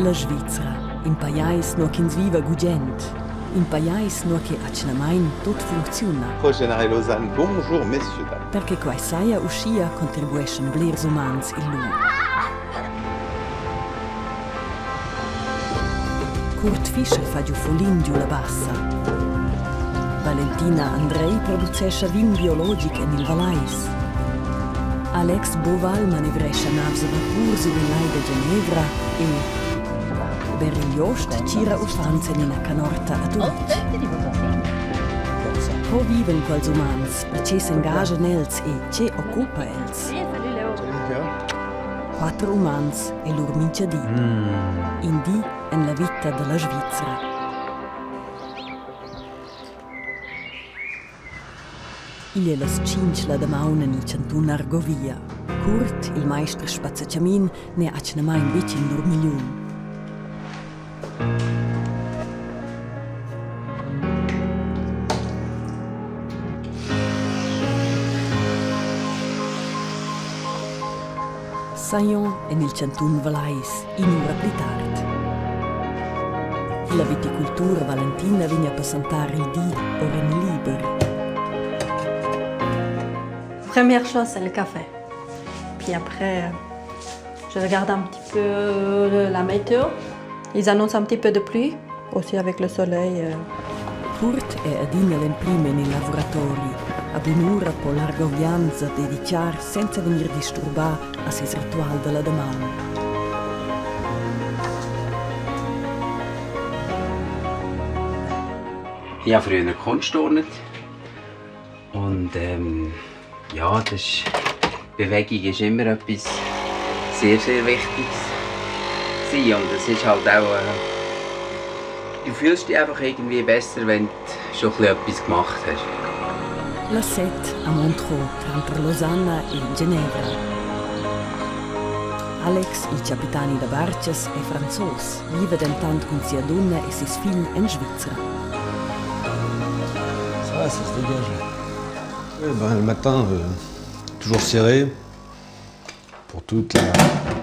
La Svizra, in pajais nua ch'ins viva gugent, in pajais nua che atgnamain tut funcziuna. Prochain arrêt Lausanne, bonjour messieurs dames. Per che quai saja uschia contribueschan blers umans il lur. Kurt Fischer fa giu Folin giu la Bassa. Valentina Andrei producescha vin biologic en il Vallais. Alex Boval manevrescha navs a vapur sur il lai da Genevra e Beryl Jost tgira uffants en ina canorta a Turitg. Co vivan quels umans, per tge s'engaschan els e tge occupa els? Quatter umans e lur mintgadi. In di en la vita da la Svizra. Igl è las tschintg la damaun en il chantun Argovia. Curt, il maister spazzachamin n'è atgnamain betg in lur Saillon en il chantun Valais in'ura pli tard. La viticultura Valentina vegn a passentar il di or en liber. Première chose, c'est le café. Puis après, je regarde un petit peu la météo. Ils annoncent un petit peu de pluie, aussi avec le soleil. Euh. Kurt è adina l'emprim en il lavuratori. A bun'ura po l'argovian sa dedichar senza vegnir disturbà a ses ritual da la damaun. Ich habe früher Kunst turnt und ähm, ja, das ist, Bewegung ist immer etwas sehr, sehr Wichtiges gewesen. Und es ist halt auch, äh, du fühlst dich einfach irgendwie besser, wenn du schon ein bisschen etwas gemacht hast. La set a Montreux tranter Losanna e Genevra. Alex, il chapitani da bartgas, è franzos, viva dentant cun sia dunna e ses figl en Svizra. Ça va, ça se dégage. Oui, ben, le matin, euh, toujours serré. Pour toute la,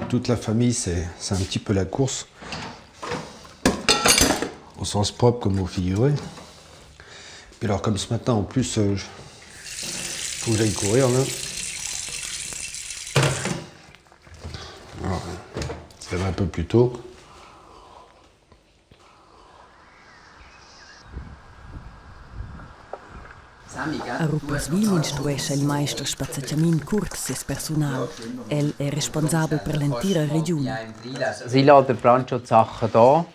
toute la famille, c'est un petit peu la course. Au sens propre comme au figuré. Puis alors comme ce matin, en plus, euh, faut que j'aille courir là. Alors, ça va un peu plus tôt. A Rupperswil instruescha il maister spazzachamin Kurt ses persunal. El è responsabel per l'entira regiun. Also ich lasse den Brand schon die Sachen da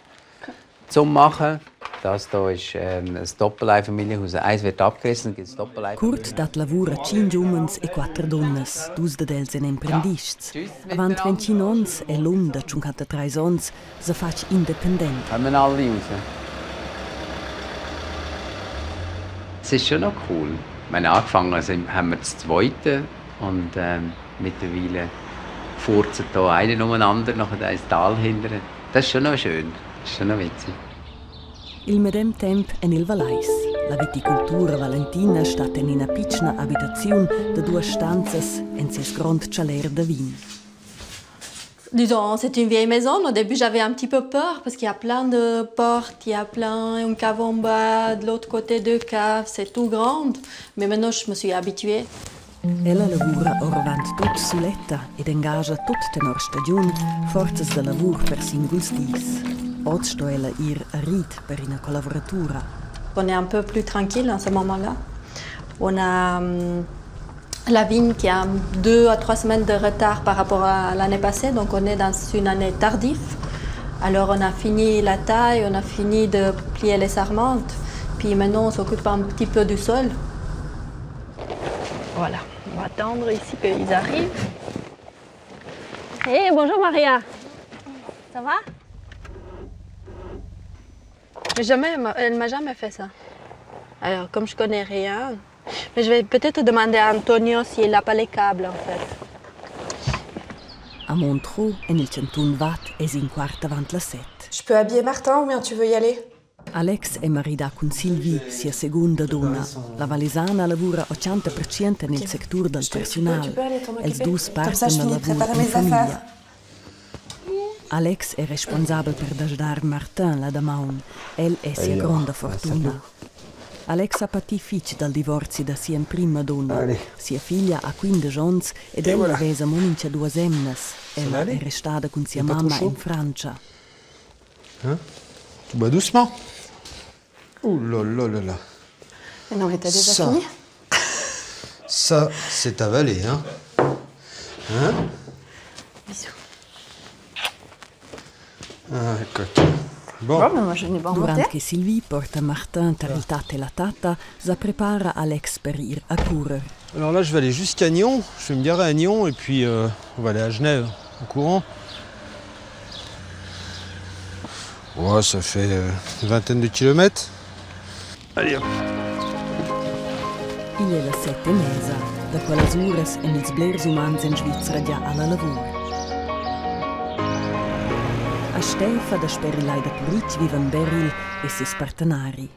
zum machen. Das hier ist ähm, ein Doppeleinfamilienhaus. Eins wird abgerissen, dann gibt es Kurt dat lavur a tschintg umens e quatter dunnas, dus dad els èn emprendists. Avant 25 onns è l'um da 53 onns sa fatg independent. Kommen alle raus. Es ist schon noch cool. Ich meine, angefangen sind, haben wir das Zweite und ähm, mittlerweile furzen da einer umeinander, nachher ins Tal hinterher. Das ist schon noch schön, das ist schon noch witzig. Il medem temp en il Vallais. La viticultura Valentina stat en ina pitschna abitaziun da duas stanzas en ses grond tschaler da vin. Disons, c'est une vieille maison. Au début, j'avais un petit peu peur parce qu'il y a plein de portes, il y a plein, une cave en bas, de l'autre côté deux caves, c'est tout grand. Mais maintenant, je me suis habituée. Ella lavura oravant tut suletta ed engascha tut tenor stagiun forzas da lavur per singuls dis. Oz sto ella ir a rid per ina collavuratura. On est un peu plus tranquille en ce moment-là. On a hum, la vigne qui a deux à trois semaines de retard par rapport à l'année passée, donc on est dans une année tardive. Alors on a fini la taille, on a fini de plier les sarmentes, puis maintenant on s'occupe un petit peu du sol. Voilà, on va attendre ici qu'ils arrivent. Hey, bonjour Maria. Ça va Mais jamais, elle m'a jamais fait ça. Alors, comme je connais rien, mais je vais peut-être demander à Antonio s'il n'a pas les câbles en fait. A Montreux, en il chantun Vad, es in quart avant la set. Je peux habiller Martin ou bien tu veux y aller Alex è maridà cun Sylvie, sia segunda dunna. La Vallesana lavura 80% en il sectur dal persunal. Els dus partan la lavur en famiglia. Alex è responsabel per dasdar Martin la damaun. El è sia gronda fortuna. Alex ha patì fitg dal divorzi da sia emprima dunna. Sia figlia ha 15 onns ed el la vesa mo mintga duas emnas. Ella è restada cun sia mamma en Frantscha. Hein? Tu bois doucement. Ouh là là là là. Mais non, mais t'as déjà Ça. fini? Ça, c'est avalé, hein? Hein? Bisous. Ah, coquin. Bon. Bon, ben moi je vais boire mon Durant thé. che Sylvie porta Martin tar il tat e la tatta, sa prepara Alex per ir a currer. Alors là, je vais aller jusqu'à Nyon. Je vais me garer à Nyon et puis on va aller à Genève en courant. Ouais, ça fait une vingtaine de kilomètres. Allez hop. Igl è las set e mesa. Da quellas uras èn ils blers umans en Svizra gia a la lavur. A Stefa dasper il lai da Turitg vivan Beryl e ses partenari.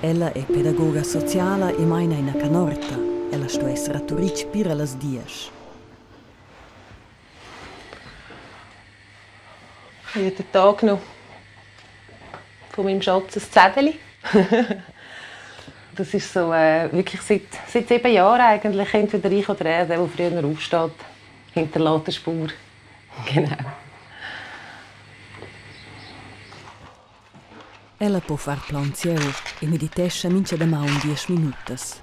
Ella è pedagoga sociala e maina ina canorta. Ella sto esser a Turitg pir a las diesch. Ich habe jeden Tag noch von meinem Schatz ein Zettel. Das ist so wirklich seit 7 Jahren eigentlich, entweder ich oder er, der, der früher aufsteht, hinterlässt eine Spur. Genau. Ella po far plaunsieu e meditescha mincha damaun diesch minutas.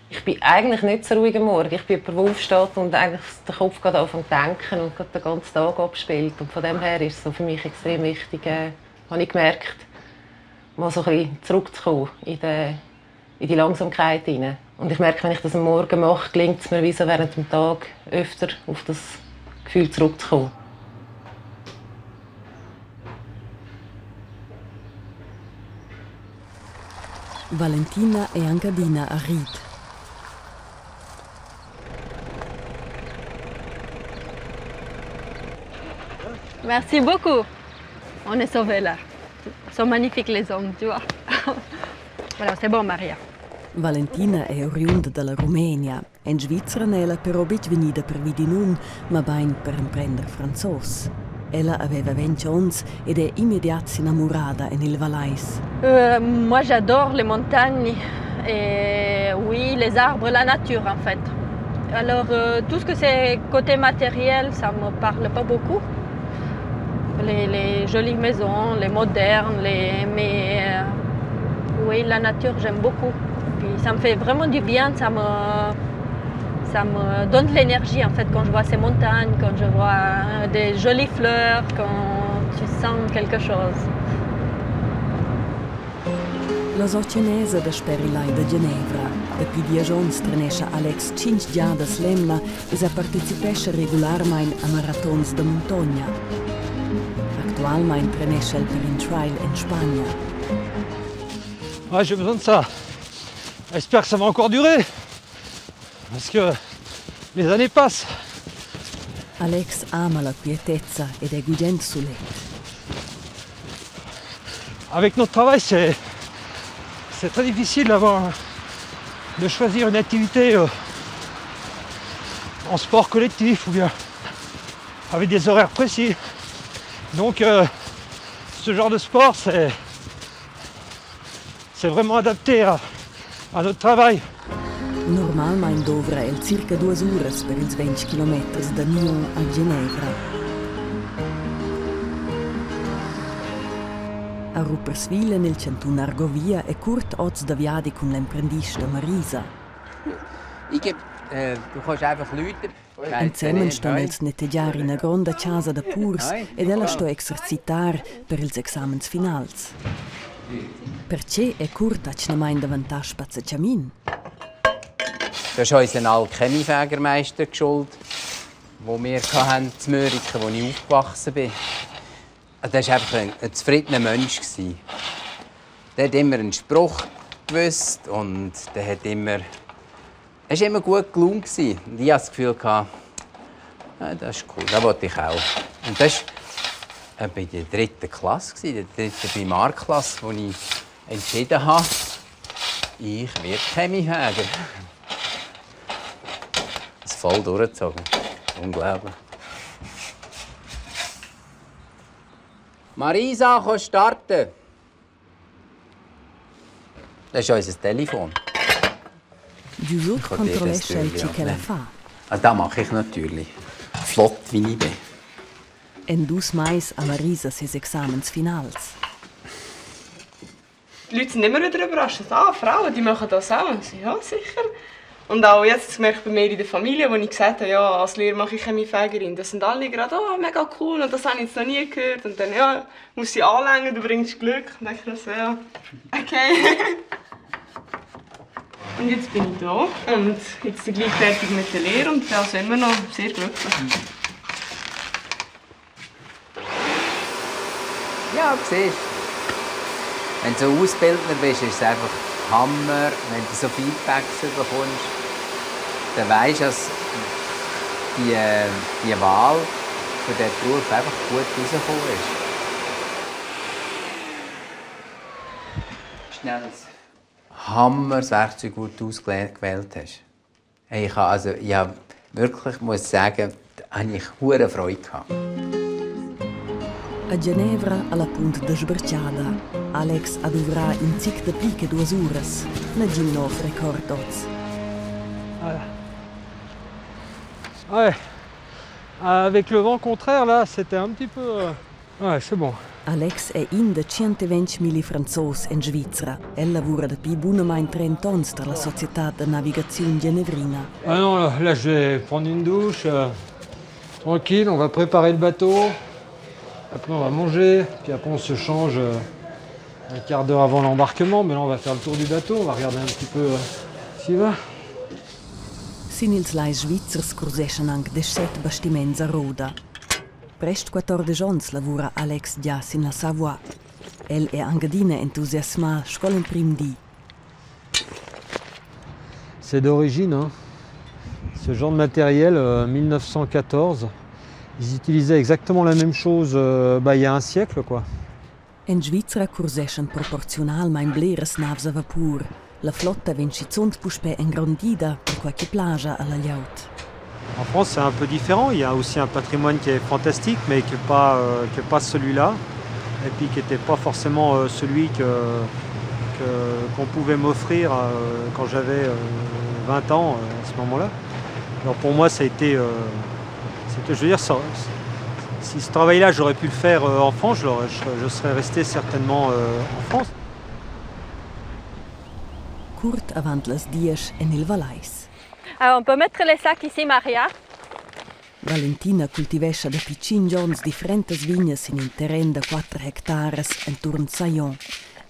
Ich bin eigentlich nicht so ruhig am Morgen. Ich bin jemand, der aufsteht und eigentlich den Kopf gerade anfängt zu denken und gerade den ganzen Tag abspielt. Und von dem her ist es so für mich extrem wichtig, habe ich gemerkt, mal so ein bisschen zurückzukommen in die Langsamkeit hinein. Und ich merke, wenn ich das am Morgen mache, gelingt es mir wie so während dem Tag öfter auf das Gefühl zurückzukommen. Valentina è anc adina a Ried. Merci beaucoup. On est sauvés là. Ils sont magnifiques les hommes, tu vois. Voilà, c'est bon Maria. Valentina è oriunda da la Rumenia. En Svizra n'è ella però betg vegnida pervi d'in um, mabain per emprender franzos. Ella aveva 20 onns ed è immediat s'inamurada en il Vallais. Moi j'adore les montagnes et oui, les arbres, la nature en fait. Alors tout ce que c'est côté matériel, ça me parle pas beaucoup. Les jolies maisons, les modernes, mais oui, la nature, j'aime beaucoup. Puis ça me fait vraiment du bien, ça me donne de l'énergie en fait quand je vois ces montagnes, quand je vois des jolies fleurs, quand tu sens quelque chose. La Socinesa dasper il lai da Genevra. Dapi diesch onns trenescha Alex tschintg giadas l'emna e sa participescha regularmain a maratons da muntogna. Actualmain trenescha el per in trail en Spagna. Ouais, j'ai besoin de ça. J'espère que ça va encore durer. Parce que les années passent. Alex ama la quietezza ed è gugent sulet. Avec notre travail, c'est très difficile de choisir une activité en sport collectif ou bien avec des horaires précis. Donc ce genre de sport, c'est vraiment adapté à notre travail. Normalmain dovra el circa duas uras per ils 20 kilometers da Nyon a Genevra. A Rupperswil en il chantun Argovia è Kurt oz da viadi cun l'emprendista Marisa. Ich geb, du kannst einfach läuten. Ensemen ston els nettegiar ina gronda chasa da purs ed ella sto exercitar per ils examens finals. Perche è Kurt atgnamain daventà spazzachamin? Das ist unser alter Chemiefägermeister geschuld, wo wir hatten, in Möriken, wo ich aufgewachsen bin. Das war einfach ein zufriedener Mensch. Der hat immer einen Spruch gewusst und der hat immer, er war immer gut gelaunt. Und ich hatte das Gefühl, ja, das ist cool, das wollte ich auch. Und das war bei der 3. Klasse, der 3. Primarklasse, wo ich entschieden habe, Ich werde Chemiefäger. Das voll durchgezogen. Unglaublich. Marisa, komm starten! Das ist unser Telefon. Giusut Ich kann dir das controllescha el natürlich tge ch'ella abnehmen. fa. Also das mache ich natürlich. Flott, wie ich bin. En dus mais ha Marisa ses examens finals. Die Leute sind immer wieder überrascht. Ah, Frauen, die machen das auch. Und ich so, ja, sicher. Und auch jetzt merke ich bei mir in der Familie, wo ich gesagt habe, ja, als Lehrer mache ich Chemiefägerin. Das sind alle gerade, oh, mega cool und das habe ich jetzt noch nie gehört. Und dann, ja, muss ich anlängen, du bringst Glück. Und dann denke ich so, ja, okay. Und jetzt bin ich da und jetzt bin ich gleich fertig mit der Lehre und bin also immer noch sehr glücklich. Ja, siehst du. Wenn du so Ausbildner bist, ist es einfach Hammer. Wenn du so Feedbacks bekommst, dann weisst du, dass die Wahl für diesen Beruf einfach gut rausgekommen ist. Schnell das Hammer, das Werkzeug, das du ausgewählt hast. Hey, ich habe, also, ich habe wirklich, muss sagen, da habe ich hure Freude gehabt. A Genevra alla punt da sberciada. Alex ha duvrà in zic dapli che 2 uras. Nagin nov record oz. Voilà. Ouais. Avec le vent contraire, là, c'était un petit peu. Ouais, c'est bon. Alex è in da 120.000 Franzos en Svizra. El lavura dapi bunamain 30 onns tar la societad da navigaziun genevrina. Ah non, là, là, je vais prendre une douche. Tranquille, on va préparer le bateau. Après, on va manger. Puis après, on se change un quart d'heure avant l'embarquement. Mais là, on va faire le tour du bateau. On va regarder un petit peu ce qui va. Sin ils lais svizzers curseschan anc 17 bastiments a roda. Prest 14 onns lavura Alex gia sin la Savoie. El è anc adina entusiasmà sco l'emprim di. C'est d'origine, hein. Ce genre de matériel, 1914, ils utilisaient exactement la même chose bah, il y a un siècle, quoi. En Svizra curseschan proporziunalmain bleras navs a vapur. La flotta vegn schizunt puspè engrondida, perquai ch'i plascha a la glieud. En France, c'est un peu différent. Il y a aussi un patrimoine qui est fantastique, mais qui n'est pas, qui est pas celui-là. Et puis qui n'était pas forcément celui qu'on pouvait m'offrir quand j'avais 20 ans à ce moment-là. Alors pour moi, ça a été, c'était, je veux dire, si ce travail-là, j'aurais pu le faire en France, je serais resté certainement en France. Curt avant las 10 en il Vallais. Alors, on peut mettre les sacs ici, Maria. Valentina cultivescha dapi 5 onns differentas vignas sin in terren da 4 hectares enturn Saillon.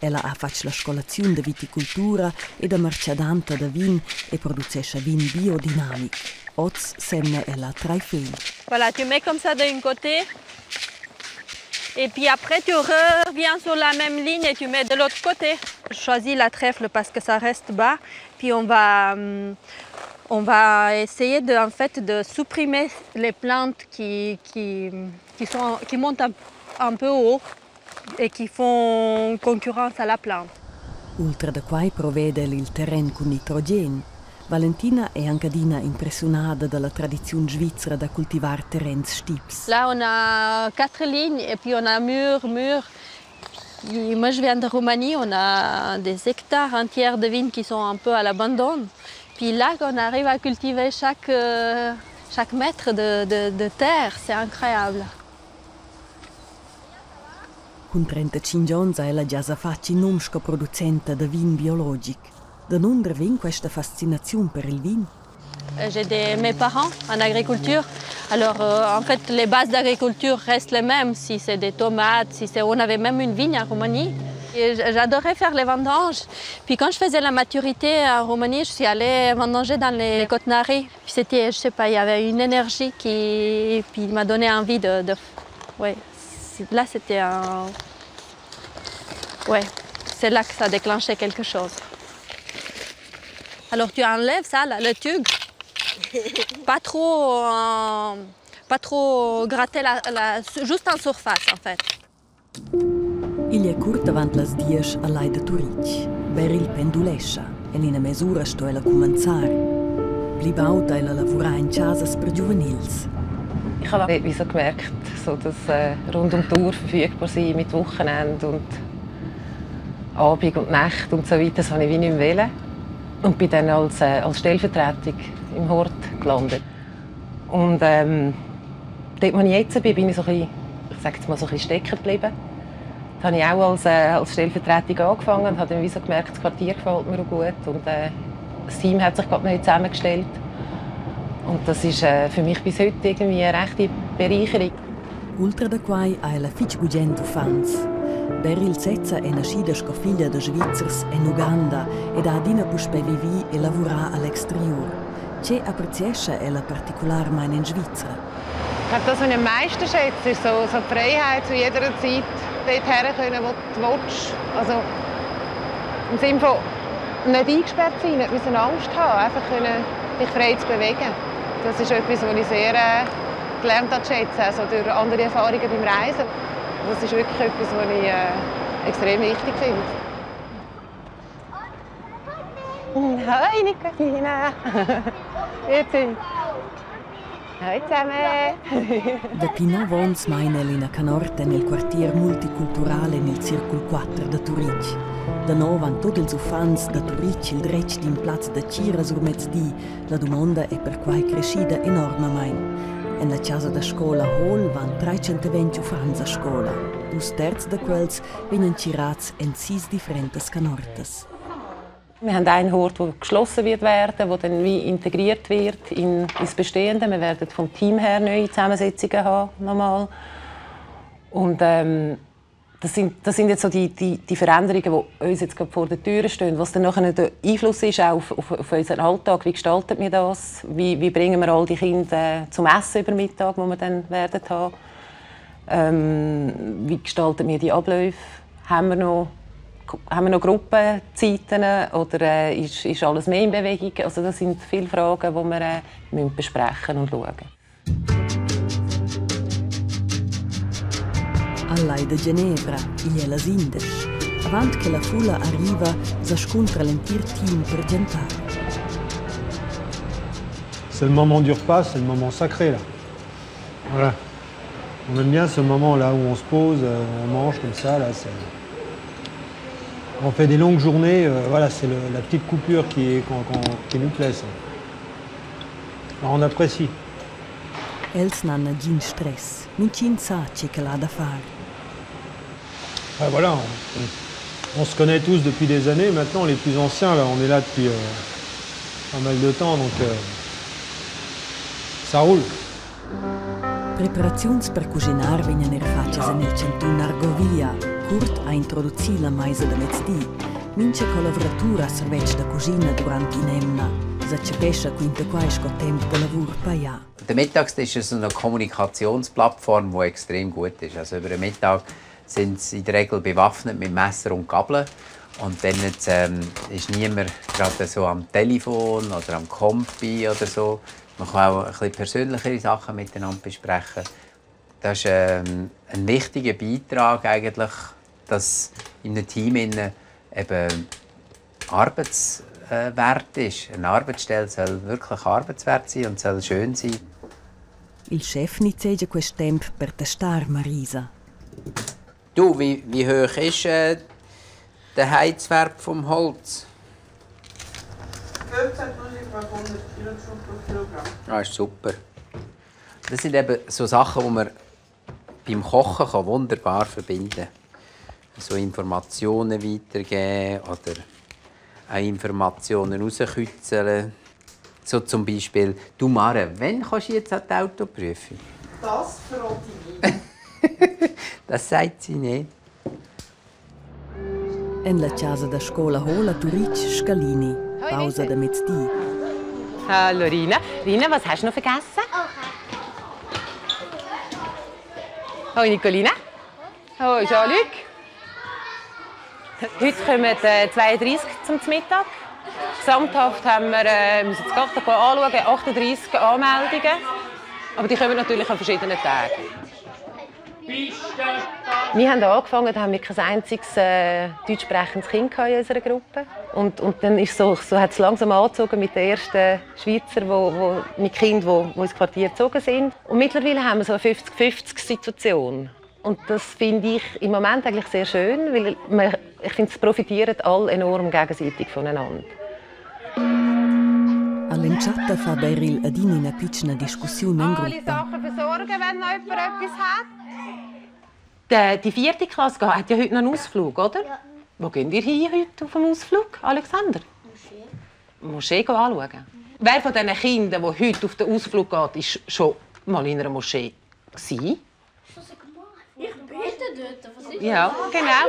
Ella ha fatg la scolaziun da viticultura e da martgadanta da vin e producescha vin biodinamic. Oz semna ella traifegl. Voilà, tu mets comme ça d'un côté. Et puis après, tu reviens sur la même ligne et tu mets de l'autre côté. Je choisis la trèfle parce que ça reste bas. Puis on va essayer de, en fait, de supprimer les plantes qui montent un peu haut et qui font concurrence à la plante. Ultra da quai proveda el il terren cun nitrogen. Valentina è anc adina impressiunada da la tradiziun svizra da cultivar terrens stips. Là, on a quatre lignes et puis on a mur, mur. Puis moi, je viens de Roumanie, on a des hectares entiers de vignes qui sont un peu à l'abandon. Puis là, on arrive à cultiver chaque mètre de terre, c'est incroyable. Cun 35 onns ha ella gia sa fatg in num sco producenta da vin biologic. Danunder vegn questa fascinaziun per il vin? J'ai mes parents en agriculture. Alors, en fait, les bases d'agriculture restent les mêmes. Si c'est des tomates, si c'est... On avait même une vigne en Roumanie. Et j'adorais faire les vendanges. Puis quand je faisais la maturité en Roumanie, je suis allée vendanger dans les Cotnari. Puis c'était, je sais pas, il y avait une énergie qui puis m'a donné envie de... Ouais, là, c'était un... Ouais, c'est là que ça a déclenché quelque chose. Alors tu enlèves ça, là, le tube. Pas trop gratter, juste en surface en fait. Igl è curt avant las 10 al Lai da Turitg. Beryl pendulescha. En ina mes'ura sto ella cumenzar. Pli baud ha ella lavurà en chasas per giuvenils. Ich habe wie so gemerkt, so dass rund um die Uhr verfügbar sein mit Wochenende und Abend und Nacht und so weiter, das habe ich wie nicht mehr wollen. Und bin dann als Stellvertretung im Hort gelandet. Und dort, wo ich jetzt bin, bin ich so ein bisschen, ich sage jetzt mal, so ein bisschen stecken geblieben. Da habe ich auch als Stellvertretung angefangen und habe dann wie so gemerkt, das Quartier gefällt mir auch gut. Und das Team hat sich gerade neu zusammengestellt. Und das ist für mich bis heute irgendwie eine rechte Bereicherung. Ultra da quai ha ella fitg gugent uffants. Beryl sezza è naschida sco figlia da Svizzers en Uganda ed ha adina puspè vivì e lavurà a l'exteriur. Tge appreziescha ella particularmain en Svizra? Ich glaube, das, was ich am meisten schätze, ist so die Freiheit, zu jeder Zeit dort her können, wo du willst. Also, im Sinne von nicht eingesperrt sein, nicht müssen Angst haben, einfach können, dich frei zu bewegen. Das ist etwas, was ich sehr gelernt habe zu schätzen, also durch andere Erfahrungen beim Reisen. Das ist wirklich etwas, was ich extrem wichtig finde. Hi Nicolina! Grüezi! Hoi zusammen! Dapi nov onns maina el ina canorta en il quartier multicultural en il circul 4 da Turitg. Da nov han tut ils uffants da Turitg il dretg d'in plaz da tgira sur mezdi. La dumonda è perquai creschida enormamain. En la chasa da scola Hall van 320 uffants a scola. Dus terzs da quels vegnan tgirads en sis differentas canortas. Wir haben einen Hort, der geschlossen wird werden, der dann wie integriert wird ins Bestehende. Wir werden vom Team her neue Zusammensetzungen haben, nochmal. Und das sind jetzt so die Veränderungen, die uns jetzt gerade vor der Tür stehen. Was dann nachher der Einfluss ist auch auf unseren Alltag. Wie gestalten wir das? Wie bringen wir all die Kinder zum Essen über Mittag, wo wir dann werden haben? Wie gestalten wir die Abläufe? Haben wir noch Gruppenzeiten oder ist alles mehr in Bewegung? Also das sind viele Fragen, die wir müssen besprechen und schauen. Al Lai da Genevra, igl è las 11. Avant che la fulla arriva, sa scuntra l'entir team per gentar. C'est le moment du repas, c'est le moment sacré là. Voilà. On aime bien ce moment là où on se pose, on mange comme ça là. On fait des longues journées, voilà, c'est la petite coupure qui nous plaît. Ça. Alors on apprécie. Els n'han nagin stress. Mintgin sa tge ch'el ha da far. Ah, voilà, on se connaît tous depuis des années. Maintenant, les plus anciens, là, on est là depuis pas mal de temps, donc ça roule. Preparaziuns per cuschinar vegnan er fatgas en il chantun Argovia. Kurt ha introducì la maisa da mezdi. Mincha collavuratur ha servetsch da cuschina durant in'emna. Sa chapescha quinta quai sco temp da lavur pajà. Der Mittagstisch ist so eine Kommunikationsplattform, die extrem gut ist. Also über den Mittag sind sie in der Regel bewaffnet mit Messer und Gabel. Und dann ist niemand gerade so am Telefon oder am Kompi oder so. Man kann auch ein bisschen persönlichere Sachen miteinander besprechen. Das ist ein wichtiger Beitrag eigentlich, dass in einem Team innen eben Arbeitswert ist. Eine Arbeitsstelle soll wirklich Arbeitswert sein und soll schön sein. Il schef nizzegia quest temp per testar Marisa. Du, wie hoch ist der Heizwert vom Holz? 15.500 Kilojoule pro Kilogramm. Ah, ist super. Das sind eben so Sachen, die man beim Kochen kann wunderbar verbinden kann. So Informationen weitergeben oder auch Informationen rauskitzeln. So zum Beispiel, du Mare, wann kannst du jetzt an die Autoprüfung? Das verrate ich nicht. Das sagt sie nicht. En la chasa da scola Hall a Turitg Scalini. Pausa da mezdi. Hallo Rina. Rina, was hast du noch vergessen? Hoi Nicolina. Hoi Jean-Luc. Heute kommen 32 zum Mittag. Gesamthaft haben wir, müssen jetzt gerade ein paar anschauen, 38 Anmeldungen. Aber die kommen natürlich an verschiedenen Tagen. Wir haben angefangen, da haben wir kein einziges deutsch sprechendes Kind in unserer Gruppe. Und dann ist so, so hat es langsam angezogen mit den ersten Schweizer, mit Kindern, die ins Quartier gezogen sind. Und mittlerweile haben wir so eine 50-50-Situation. Und das finde ich im Moment eigentlich sehr schön, weil ich finde, es profitieren alle enorm gegenseitig voneinander. All'entschatta fa Beryl adina ina pitschna discussiun en Alle gruppa. Sachen versorgen, wenn noch jemand etwas hat. Die vierte Klasse hat ja heute noch einen Ausflug, oder? Ja. Wo geht ihr hin heute auf dem Ausflug, Alexander? Moschee. Moschee anschauen. Wer von diesen Kindern, die heute auf den Ausflug geht, ist schon mal in einer Moschee gewesen? Ich bete dort. Was ist Ja, genau.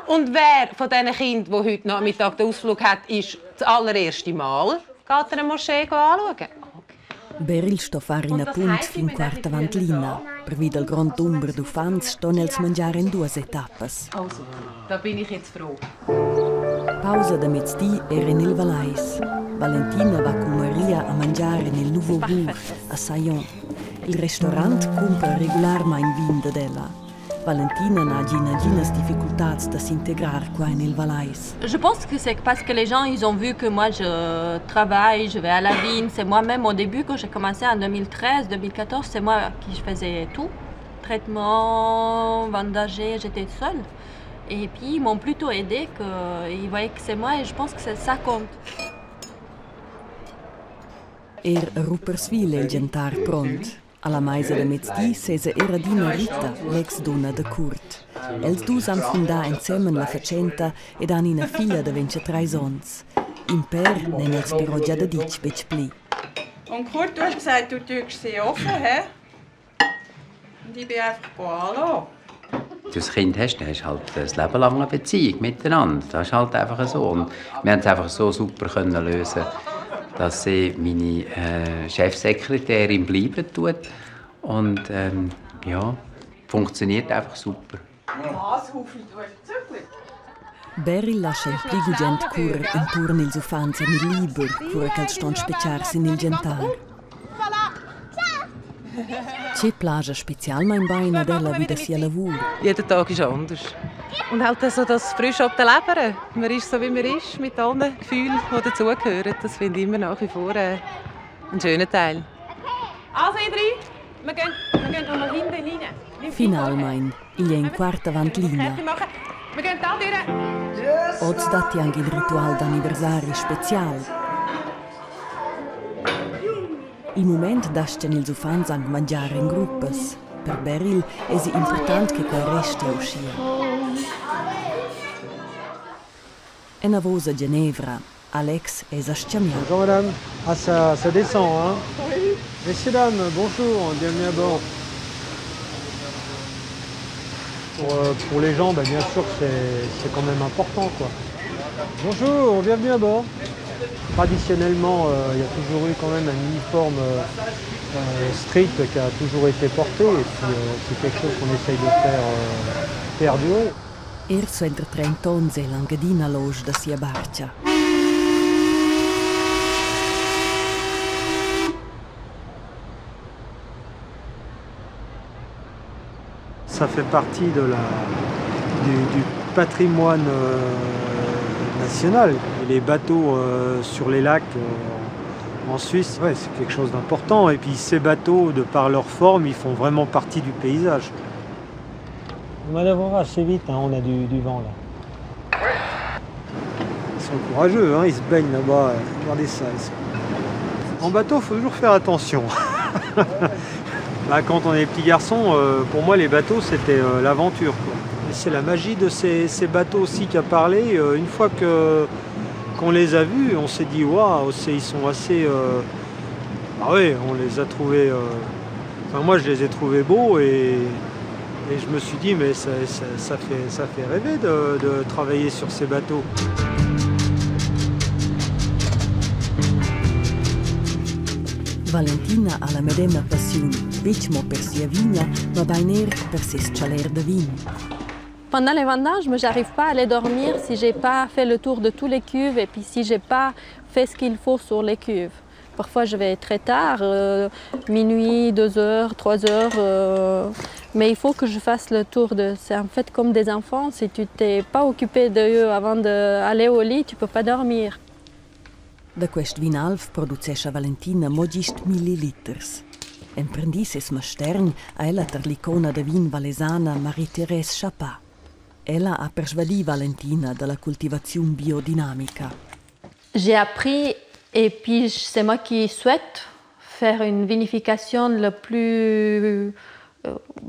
Und wer von diesen Kindern, die heute Nachmittag den Ausflug hat, ist das allererste Mal geht er eine Moschee anschauen? Beryl sto far ina punt fin quart avant l'ina. Pervi dal grond dumber d'uffants ston els mangiar en duas etappas. Also, da bin ich jetzt froh. Pausa da mezdi era en il Valais. Valentina va cun Maria a mangiar en il Nouveau Bourg a Saillon. Il restaurant cumpra regularmain vin dad ella. Valentina n'ha gì naginas difficultads da s'integrar qua en il Valais. Je pense que c'est parce que les gens, ils ont vu que moi, je travaille, je vais à la vigne. C'est moi-même, au début, quand j'ai commencé en 2013, 2014, c'est moi qui faisais tout. Traitement, vendager, j'étais seule. Et puis, ils m'ont plutôt aidée, que, ils voyaient que c'est moi et je pense que ça compte. Er a Rupperswil è il gentar pront. Alla maisa da mezdi sesa er adina Rita, l'ex-dunna da Kurt. Els dus han fundà ensemen la fatschenta ed han ina figlia da 23 onns. In pèr n'èn els però gia daditg betg pli. Und Kurt, du hast gesagt, du tust sie offen, hä? Und ich bin einfach anlassen. Wenn du ein Kind hast, dann hast du halt ein Leben lang eine Beziehung miteinander. Das ist halt einfach so. Und wir haben es einfach so super können lösen, dass sie meine Chefsekretärin bleiben tut. Und ja, funktioniert einfach super. Was, Haufen, du hast gezügelt? Beryl lascha il pli gugent currer enturn ils uffants en il liber, cura ch'els ston spetgar sin il gentar. Tge plaja specialmain bain ad ella vi da sia lavur? Jeder Tag ist anders. Und halt so das frisch ab der Leber. Man ist so, wie man ist, mit allen Gefühlen, die dazugehören. Das finde ich immer nach wie vor einen schönen Teil. Also, ihr drei, wir gehen noch mal hinten rein. Finalmain, igl è in quart avant l'ina. Wir gehen da durch. Oz datti anc il ritual d'anniversari special. Il mument dastgan ils uffants anc mangiar en gruppas. Per Beryl èsi impurtant che quai restia uschia. Enavos a Genevra. Alex è sa schamià. Bonjour madame. Ah, ça descend, hein? Oui. Messieurs, dames, bonjour, bienvenue à bord. Pour les gens, bien sûr, c'est quand même important, quoi. Bonjour, bienvenue à bord. Traditionnellement, il y a toujours eu quand même un uniforme strict qui a toujours été porté, et puis c'est quelque chose qu'on essaye de faire perdurer. Er suenter 30 onns è l'Engadina losch da sia barcha. Ça fait partie du patrimoine national. Et les bateaux sur les lacs en Suisse, c'est quelque chose d'important. Et puis ces bateaux, de par leur forme, ils font vraiment partie du paysage. On manœuvrera assez vite, hein, on a du vent là. Ils sont courageux, hein, ils se baignent là-bas. Regardez ça. Ils sont... En bateau, il faut toujours faire attention. Quand on est petit garçon, pour moi, les bateaux, c'était l'aventure, quoi. Et c'est la magie de ces bateaux aussi qui a parlé. Une fois qu'on les a vus, on s'est dit, waouh, ils sont assez... Ah oui, on les a trouvés... Enfin, moi, je les ai trouvés beaux et je me suis dit, mais ça fait rêver de travailler sur ces bateaux. Valentina ha la medema passiun, betg mo per sia vigna, mabain er per ses tschaler da vin. Pendant les vendanges, moi, j'arrive pas à aller dormir si j'ai pas fait le tour de tous les cuves et puis si j'ai pas fait ce qu'il faut sur les cuves. Parfois, je vais très tard, minuit, 2 heures, 3 heures. Mais il faut que je fasse le tour de. C'est en fait comme des enfants, si tu t'es pas occupé d'eux avant d'aller au lit, tu peux pas dormir. Da quest vin alv producescha Valentina mo gist milli liters. Emprendì ses mastergn ha ella tar l'icona da vin vallesana Marie-Thérèse Chappaz. Ella ha persvadì Valentina da la cultivaziun biodinamica. J'ai appris et puis c'est moi qui souhaite faire une vinification le plus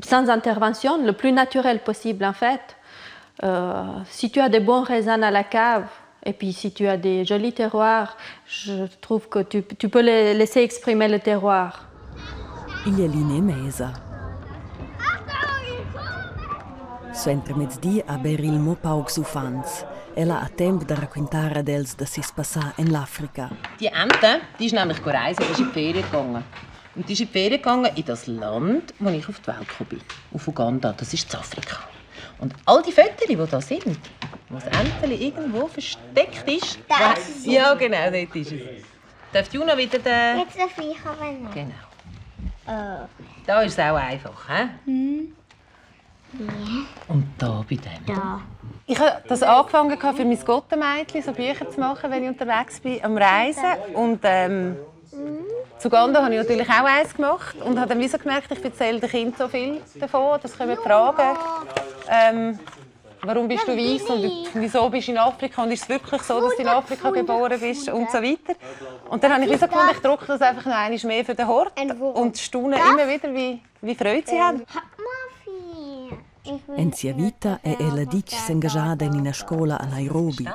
sans intervention, le plus naturel possible en fait. Si tu as des bons raisins à la cave et puis si tu as des jolis terroirs, je trouve que tu peux les laisser exprimer le terroir. Igl è l'ina e mesa. Suentermezdi ha Beryl mo paucs uffants. Ella ha temp da raquintar ad els da ses passà en l'Africa. Die Ente, die ist nämlich reisen, die ist in die Ferien gegangen. Und die ist in die Ferien gegangen in das Land, wo ich auf die Welt gekommen bin. Auf Uganda, das ist Afrika. Und all die Fotos, die da sind, wo das Enteli irgendwo versteckt ist. Das. Ja, genau, dort ist es. Darf Juna wieder den... Jetzt darf ich aber noch. Genau. Oh. Da ist es auch einfach, hä? Hm. Ja. Und da bei dem. Da. Ich habe das angefangen für mein Gottemädchen, so Bücher zu machen, wenn ich unterwegs bin, am Reisen. Und zu Uganda habe ich natürlich auch eins gemacht und habe dann wie so gemerkt, ich erzähle den Kindern so viel davon, das kommen Fragen. Warum bist du weiss und wieso bist du in Afrika und ist es wirklich so, dass du in Afrika geboren bist und so weiter. Und dann habe ich wie so gefunden, ich drucke das einfach noch einmal mehr für den Hort und staune immer wieder, wie Freude sie haben. En sia vita è ella ditg s'engaschada en ina scola a Nairobi.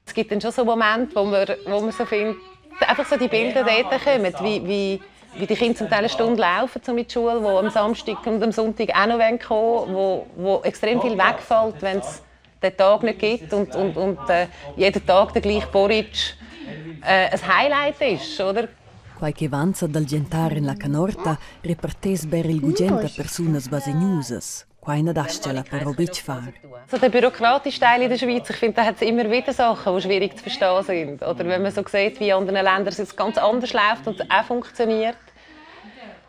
Es gibt dann schon so Momente, wo man so findet, einfach so die Bilder dort kommen, wie die Kinder zum Teil eine Stunde laufen um in die Schule, die am Samstag und am Sonntag auch noch kommen wollen, wo extrem viel wegfällt, wenn es den Tag nicht gibt und jeden Tag der gleiche Porridge ein Highlight ist, oder? Quai che vanza dal gentar en la canorta repartess Beryl gugent a persunas basegnusas. Quai na dastga ella però betg far. So der bürokratische Teil in der Schweiz, ich finde, da hat es immer wieder Sachen, die schwierig zu verstehen sind. Oder wenn man so sieht, wie in anderen Ländern es jetzt ganz anders läuft und es auch funktioniert.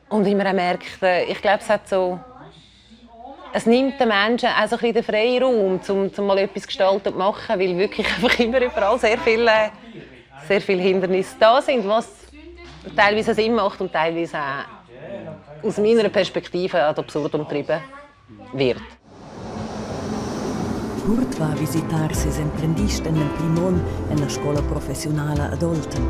Und immer auch merkt, ich glaube, es hat so, es nimmt den Menschen auch so ein bisschen den Freiraum, um mal etwas gestalten und machen, weil wirklich einfach immer überall sehr viele Hindernisse da sind, was teilweise Sinn macht und teilweise auch aus meiner Perspektive ad absurdum getrieben wird. Kurt va a visitar ses emprendist en l'emprim onn en la scola professiunala ad Olten.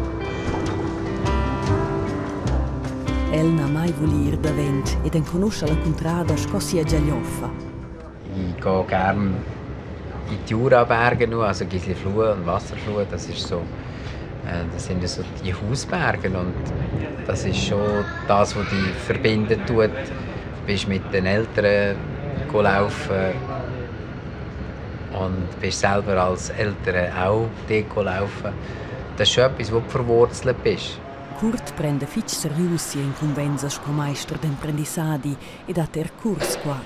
El n'ha mai vulì ir davent ed enconuscha la cuntrada sco sia giaglioffa. Ich gehe gerne in die Juraberge noch, also Gislifluh und Wasserfluh, das ist so, das sind ja so die Hausberge und das ist schon das, was dich verbinden tut. Du bist mit den Eltern laufen und bist selber als Eltern auch dort laufen. Das ist schon etwas, wo du verwurzelt bist. Kurt prenda fitg serius sia incumbensa sco maister d'emprendissadi e dat er curs qua.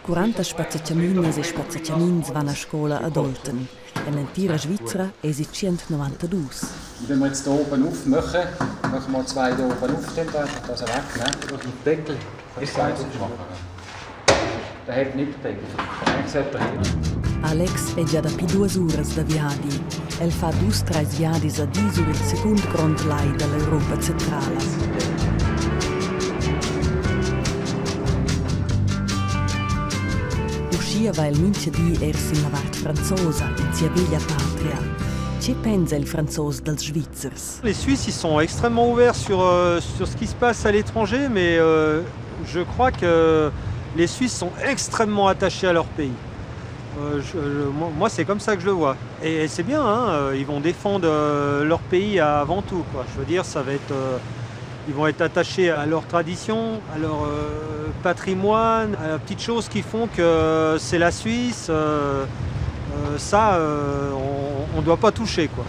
40 spazzachamins e spazzachamins van a scola ad Olten. En l'entira Svizra èsi 192. Wenn wir jetzt hier oben aufmachen, machen wir zwei hier oben auf, dann einfach das wegnehmen. Den Deckel ist aufmachen. Der hält nicht den Deckel. Eigentlich sollte er hier. Alex è gia dapi duas uras da viadi. El fa dus trais viadis a di sur il secund grond lai da l'Europa centrala. Uschia va el mintga di er sin la vart franzosa, en sia veglia patria. Tge pensa il Franzos dals Svizzers? Les Suisses, ils sont extrêmement ouverts sur ce qui se passe à l'étranger, mais je crois que les Suisses sont extrêmement attachés à leur pays. Moi, c'est comme ça que je le vois. Et c'est bien, hein, ils vont défendre leur pays avant tout, quoi. Je veux dire, ça va être, ils vont être attachés à leur tradition, à leur patrimoine, à la petite chose qui font que c'est la Suisse. Ça, on ne doit pas toucher, quoi.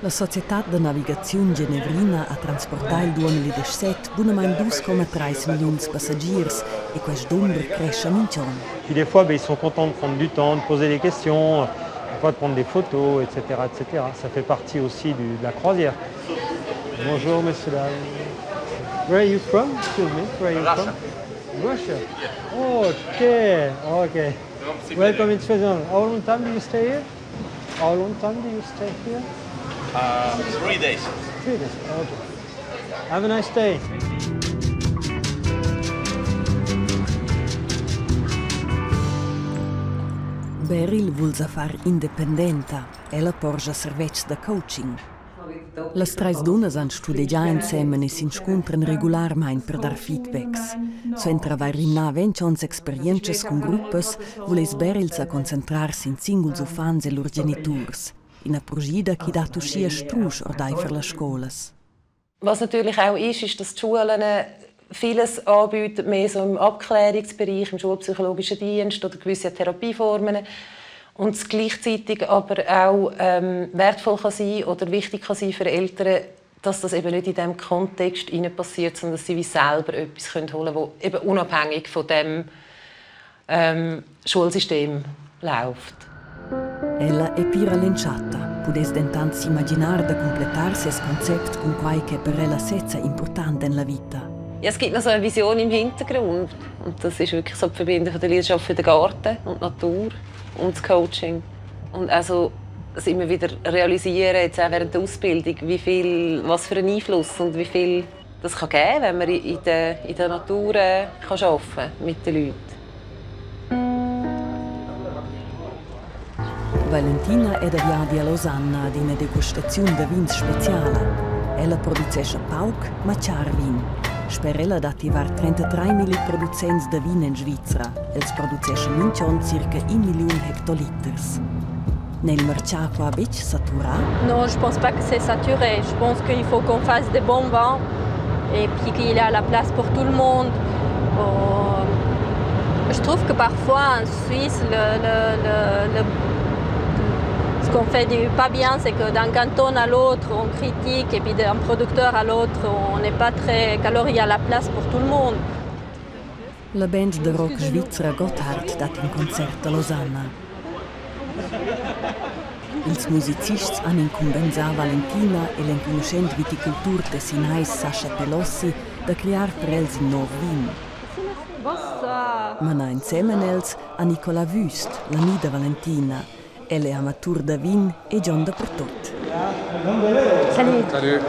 La societad da navigaziun genevrina ha transportà il 2017 bunamain 2,3 milliuns passagiers e quest dumber crescha mintg'onn. Puis des fois, ben, ils sont contents de prendre du temps, de poser des questions, des fois de prendre des photos, etc. etc. Ça fait partie aussi de la croisière. Bonjour, messieurs, dames. Where are you from? Excuse me. Where are you from? Russia? Okay, okay. Welcome in Switzerland. How long time do you stay here? How long time do you stay here? 3 days. 3 days. Okay. Have a nice day. Beryl vul sa far independenta. Ella porscha servetschs da coaching. Las trais dunnas han studegià ensemen e s'inscuntran regularmain per dar feedbacks. Suenter avair rimnà 20 onns experientschas cun gruppas, vuless Beryl sa concentrar sin singuls uffants e lur geniturs. Ina purschida ch'i dat uschia strusch ordaifer las scolas. Was natürlich auch ist, ist, dass die Schulen vieles anbieten, mehr so im Abklärungsbereich, im schulpsychologischen Dienst oder gewisse Therapieformen. Und es gleichzeitig aber auch wertvoll kann sein oder wichtig kann sein für Eltern, dass das eben nicht in diesem Kontext passiert, sondern dass sie wie selber etwas holen können, das eben unabhängig von dem Schulsystem läuft. Ella è pir a l'entschatta, pudess dentant s'imaginar da cumplettar ses concept cun quai ch'è per ella sezza impurtant en la vita. Ja, es gibt noch so eine Vision im Hintergrund. Und das ist wirklich so die Verbindung von der Leidenschaft für den Garten und die Natur und das Coaching. Und also das immer wieder realisieren, jetzt auch während der Ausbildung, wie viel, was für einen Einfluss und wie viel das kann geben, wenn man in der Natur kann arbeiten mit den Leuten. Valentina è da viadi a Losanna ad ina degustaziun da vins speciala. Ella producescha pauc, ma char vin. Sper ella datti var 33.000 producents da vin en Svizra. Els produceschan mintg'onn circa 1 milliun hectoliters. N'è il martgà qua betg saturà? Non, je pense pas que c'est saturé. Je pense qu'il faut qu'on fasse des bons vins et puis qu'il y a la place pour tout le monde. Je trouve que parfois en Suisse, ce qu'on fait du pas bien, c'est que d'un canton à l'autre, on critique et puis d'un producteur à l'autre, on n'est pas très. Alors il y a la place pour tout le monde. La band de rock svizra Gotthard dat in concert a Losanna. Ils musicists han incumbensà Valentina e l'enconuschent viticultur tessinais Sascha Pelossi da crear per els in nov vin. Bonsoir. Manà ensemen els ha Nicolas Wüst, l'ami da Valentina. El è amatur da vin e Gion da pertut. Salut. Salut.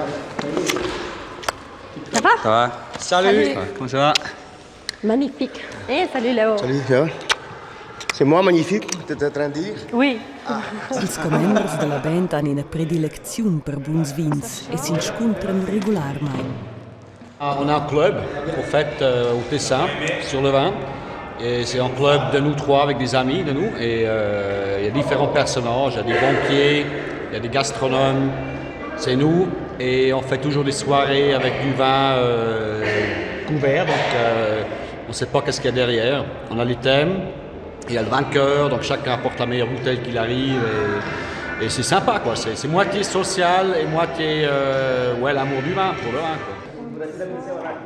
Ça va? Ça va? Salut. Comment ça va? Magnifique. Eh, salut Léo. Salut, ça va? C'est moi magnifique, tu es en train de dire? Oui. Ils commembers da la band han ina predilecziun per buns vins e s'inscuntran regularmain. Ah, on a un club, au fait, au Tessin, sur le vin. Et c'est un club de nous trois avec des amis de nous. Et il y a différents personnages, il y a des banquiers, il y a des gastronomes, c'est nous. Et on fait toujours des soirées avec du vin couvert, donc on ne sait pas qu'est-ce qu'il y a derrière. On a les thèmes, il y a le vainqueur, donc chacun apporte la meilleure bouteille qu'il arrive. Et c'est sympa, quoi. C'est moitié social et moitié ouais, l'amour du vin, pour le vin, quoi.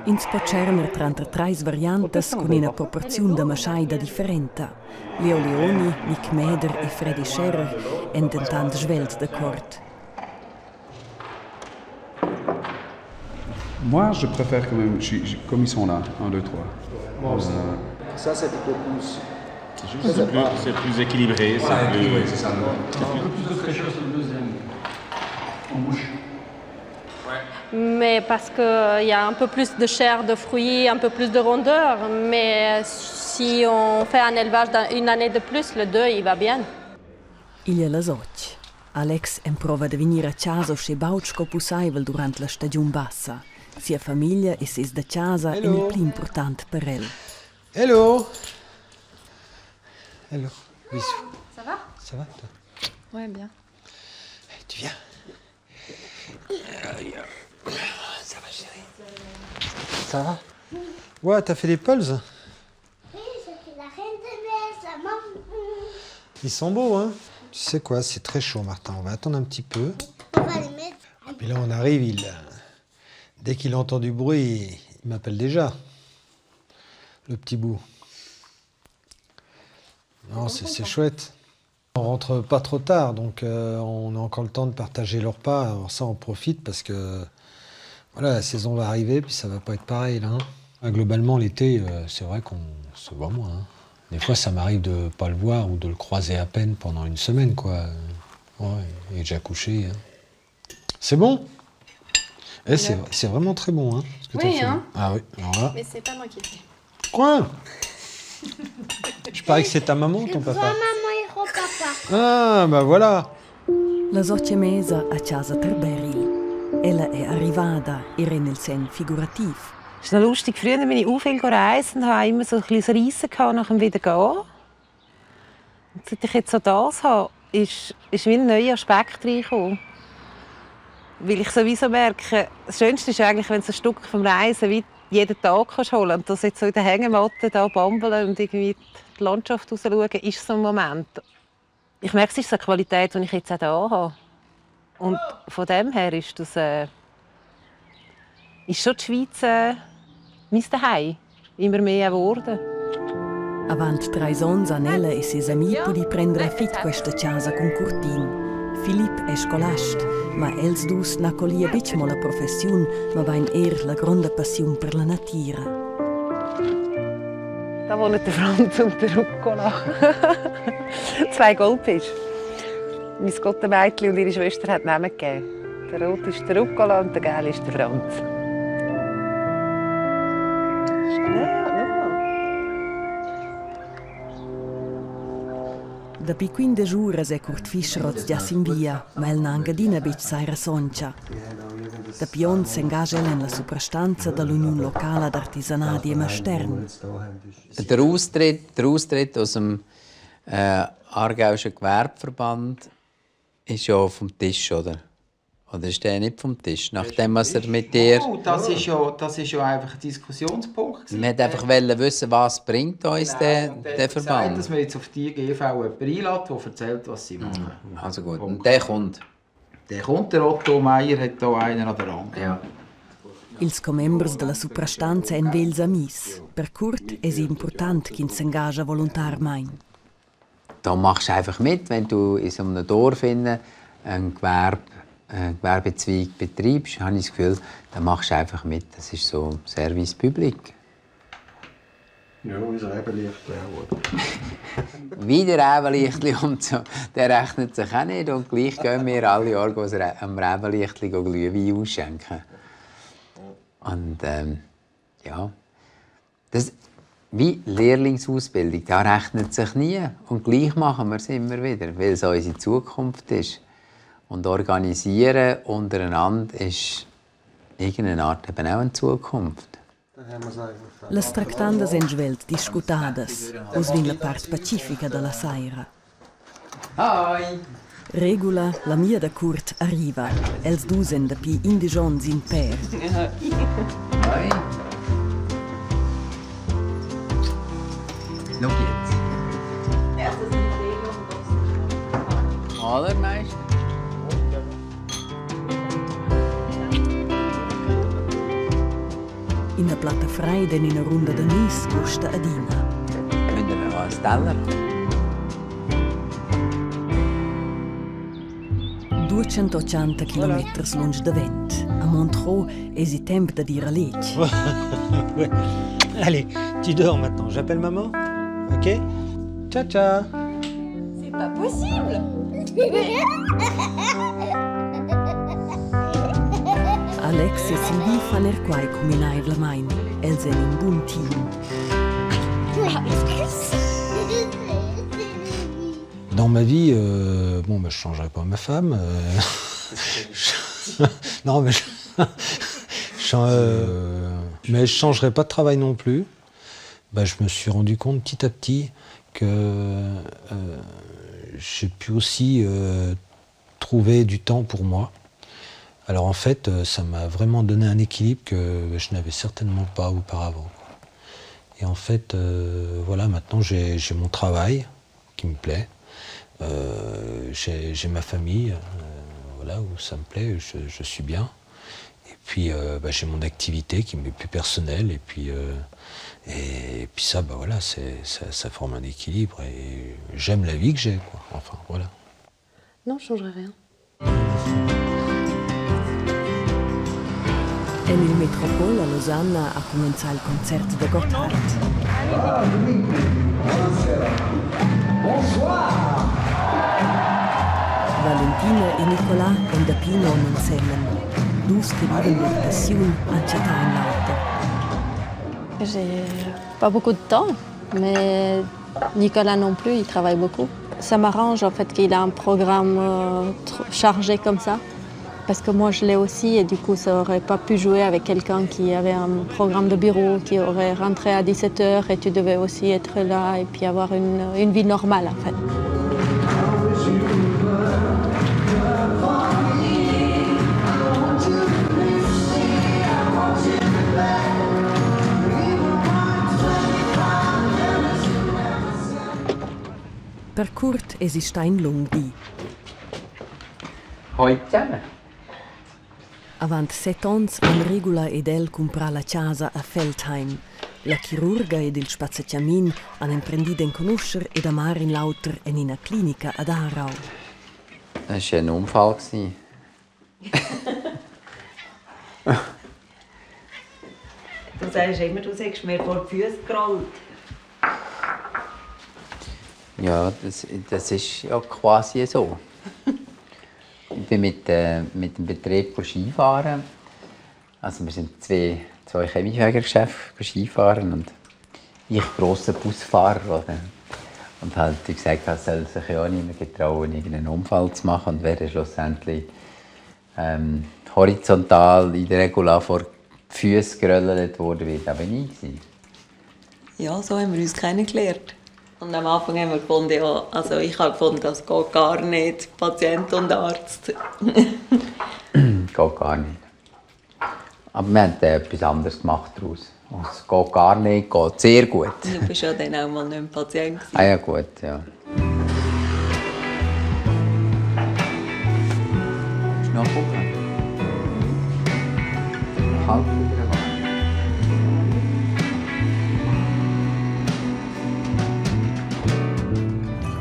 Ins po tscherner tranter trais variantas cun ina proporziun da maschaida differenta. Leo Leoni, Nic Mäder e Freddy Scherrer èn dentant svelt d'accord. Moi, je préfère quand même, comme ils sont là, 1, 2, 3. Moi aussi. Ça, c'est un peu plus. C'est juste c'est plus équilibré, c'est Ouais, plus. ouais, c'est ça. C'est Un peu plus de fraîcheur sur le deuxième. En bouche. Mais parce qu'il y a un peu plus de chair de fruits, un peu plus de rondeur. Mais si on fait un élevage une année de plus, le 2, il va bien. Igl è las 8. Alex emprova da vegnir a chasa uschè baud sco pussaivel durant la stagiun bassa. Sia famiglia e ses da chasa èn il pli impurtant per el. Hello. Hello. Bisous. Ça va? Ça va, toi? Ouais, bien. Tu viens? Ça va, chérie? Ça va? Ouais, t'as fait des pulls? Oui, j'ai fait la reine de neige, la maman. Ils sont beaux, hein? Tu sais quoi, c'est très chaud, Martin. On va attendre un petit peu. On va les mettre. Et puis là, on arrive, dès qu'il entend du bruit, il m'appelle déjà. Le petit bout. Non, c'est chouette. On rentre pas trop tard, donc on a encore le temps de partager le repas. Alors ça, on profite parce que voilà, la saison va arriver, puis ça va pas être pareil là, hein. Globalement, l'été, euh, c'est vrai qu'on se voit moins. Hein. Des fois, ça m'arrive de pas le voir ou de le croiser à peine pendant une semaine, quoi. Ouais, il est déjà couché. Hein. C'est bon eh, C'est vraiment très bon, hein, ce que Oui, fait. hein. Ah oui, alors là. Mais c'est pas moi qui fais. Quoi Je parie que c'est ta maman ou ton papa Maman et papa. Ah, bah voilà. Las otg e mesa a chasa tar Beryl. Ella è arrivada, er en il senn figurativ. Es ist noch lustig, früher bin ich auch viel gereist und hatte immer so ein bisschen Reissen nach dem Wiedergehen. Und seit ich jetzt so das habe, ist, ist mir ein neuer Aspekt reingekommen. Weil ich sowieso merke, das Schönste ist eigentlich, wenn du ein Stück vom Reisen wie jeden Tag kannst holen kannst. Und das jetzt so in der Hängematte da bambeln und irgendwie die Landschaft rausschauen, ist so ein Moment. Ich merke, es ist so eine Qualität, die ich jetzt auch hier habe. Und von dem her ist das, äh, ist schon die Schweiz äh, mein Zuhause. Immer mehr geworden. Avant trais onns han ella e ses amis pudì prender a fit questa chasa cun curtin. Filip è scolast, ma els dus na collia betg mo la professiun, mabain er la gronda passiun per la natira. Da wohnen der Franz und der Rucola. Zwei Goldfische. Mein Gottemädchen und ihre Schwester hat Namen gegeben. Der rote ist der Rucola und der gelbe ist der Franz. Ja, schau mal. Dapi quindesch uras è Kurt Fischer oz gia sin via, ma el n'ha anc adina betg saira sontga. Dapi onns s'engascha el en la suprastanza da l'uniun locala d'artisanadi e mastergn. Der Austritt, der Austritt aus dem äh, Aargauischen Gewerbeverband ist ja vom Tisch, oder? Oder ist der nicht vom Tisch? Nachdem was er mit dir... Oh, das ist ja, das ist ja einfach ein Diskussionspunkt. Wir wollten einfach wissen, was bringt uns Genau, der, und der der hat gesagt, Verband. dass wir jetzt auf die GV jemanden einladen, der erzählt, was sie machen. Also gut, und der kommt? Der kommt, der Otto Meier hat hier einen an der Hand. Ja. Ils commembers da la suprastanza èn vegls amis. Per Kurt èsi impurtant ch'ins s'engascha voluntarmain. Da machst du einfach mit, wenn du in so einem Dorf innen ein Gewerbe, einen Gewerbezweig betreibst, habe ich das Gefühl, da machst du einfach mit. Das ist so Service Public. Ja, unser Rebenlichtli auch, oder? Wieder Rebenlichtli und so. Der rechnet sich auch nicht. Und gleich gehen wir alle Jahre am Rebenlichtli Glühwein ausschenken. Und ähm, ja, das, wie Lehrlingsausbildung, da rechnet sich nie. Und gleich machen wir es immer wieder, weil es unsere Zukunft ist. Und organisieren untereinander ist irgendeine Art eben auch eine Zukunft. Las tractandas èn svelt discutadas. Uss vegn la part pacifica da la saira. Hi! Regula, l'amia da Kurt, arriva. Els dus èn dapi indesch onns in pèr. Hi! Schau jetzt. Allermeister. Ina platta freida en ina runda d'amis gusta adina. Müssen wir noch einen Teller haben? 280 kilometers lunsch davent. A Montreux èsi temp dad ir a letg. Ouais. Allez, tu dors maintenant. J'appelle maman Ok Ciao, ciao. C'est pas possible. Alex e Sylvie fan er quai cuminaivlamain. Els èn in bun team. Dans ma vie, euh, bon, bah, je ne changerai pas ma femme. euh, je- non, mais je, je, euh, mais je changerai pas de travail non plus. Bah, je me suis rendu compte petit à petit que euh, j'ai pu aussi euh, trouver du temps pour moi. Alors en fait, euh, ça m'a vraiment donné un équilibre que je n'avais certainement pas auparavant. quoi. Et en fait, euh, voilà, maintenant j'ai j'ai mon travail qui me plaît. Euh, j'ai j'ai ma famille, euh, voilà, où ça me plaît, je, je suis bien. Et puis euh, bah, j'ai mon activité qui m'est plus personnelle. Et puis, euh, et, puis ça, bah, voilà, c'est- ça, ça forme un équilibre. Et j'aime la vie que j'ai, quoi. Enfin, voilà. Non, je changerais rien. En il Metropol a Losanna ha cumenzà il concert da Gotthard. Valentina e Nicolas èn dapi in onn ensemen. Dus che vivan lur passiun han chattà in l'auter. J'ai pas beaucoup de temps, mais Nicolas non plus, il travaille beaucoup. Ça m'arrange en fait qu'il a un programme euh, chargé comme ça. Parce que moi je l'ai aussi et du coup ça aurait pas pu jouer avec quelqu'un qui avait un programme de bureau, qui aurait rentré à 17 heures et tu devais aussi être là et puis avoir une, une vie normale en fait. Per curt esi stà in lung di. Hoi zusammen. Avant set onns han Regula ed el cumprà la chasa a Feldheim. La chirurga ed il spazzachamin han emprendì d'enconuscher ed amar in l'auter en ina clinica ad Aarau. Das war ein Unfall. Du sagst immer, du seist mir vor die Füße gerollt. Ja, das, das ist ja quasi so. Ich bin mit, äh, mit dem Betrieb Skifahren. Also wir sind zwei, zwei Chemiefägergeschäfte Skifahren und ich grosser Busfahrer. Oder? Und halt gesagt, es soll sich ja niemand getrauen, irgendeinen Unfall zu machen und wäre schlussendlich ähm, horizontal in der Regula vor die Füße gerollt worden, wird auch ich gewesen. Ja, so haben wir uns kennengelernt. Und am Anfang haben wir gefunden, ja, also ich habe gefunden, das geht gar nicht, Patient und Arzt. geht gar nicht. Aber wir haben etwas anderes gemacht daraus. Es geht gar nicht, geht sehr gut. Du bist ja dann auch mal nicht mehr Patient. Gewesen. Ah ja, gut, ja. Willst du noch gucken? Kalt oder warm?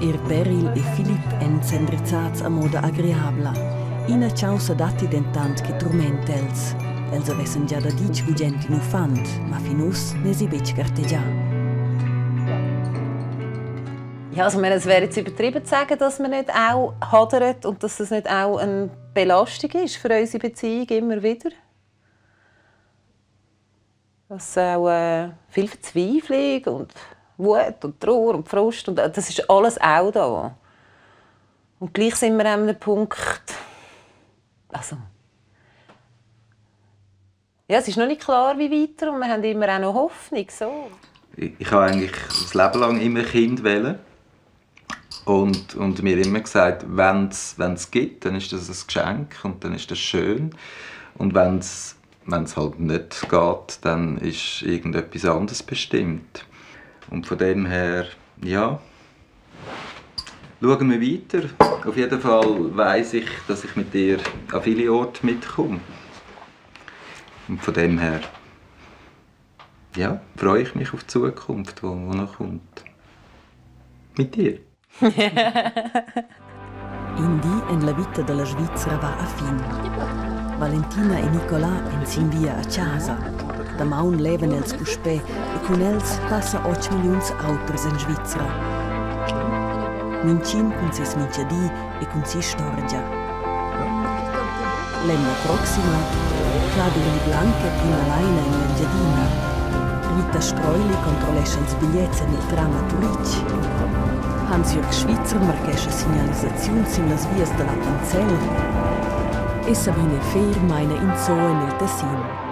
Er Beryl e Filip èn s'endrizzads a moda agreabla. Ina chaussa datti dentant che turmenta els. Els avessan gia daditg gugent in uffant, ma fin uss n'èsi betg gartegià. Ja, also meine, es wäre jetzt übertrieben zu sagen, dass man nicht auch hadert und dass es nicht auch eine Belastung ist für unsere Beziehung immer wieder. Dass auch äh, viel Verzweiflung und Wut und Trauer und Frust und das ist alles auch da. Und gleich sind wir an einem Punkt, also ja, es ist noch nicht klar, wie weiter und wir haben immer auch noch Hoffnung. So. Ich, ich habe eigentlich das Leben lang immer Kind wählen und, und mir immer gesagt, wenn es gibt, dann ist das ein Geschenk und dann ist das schön. Und wenn es halt nicht geht, dann ist irgendetwas anderes bestimmt. Und von dem her, ja, schauen wir weiter. Auf jeden Fall weiß ich, dass ich mit dir an viele Orte mitkomme. Und von dem her, ja, freue ich mich auf die Zukunft, die noch kommt. Mit dir. In di en la vita da la Svizra va a fin. Valentina e Nicolas èn sin via a chasa. Damaun levan els puspè e cun els passa 8 milliuns auters en Svizra. Mintgin cun ses mintgadi e cun si'istorgia. L'emna proxima Claudio Blanca pina laina en l'Engiadina. Rita Streuli controllescha ils bigliets en il tram a Turitg. Hans-Jürg Schweizer marchescha signalisaziuns sin las vias da l'Appenzell. E Sabine Fehr maina in zoo en il Tessin.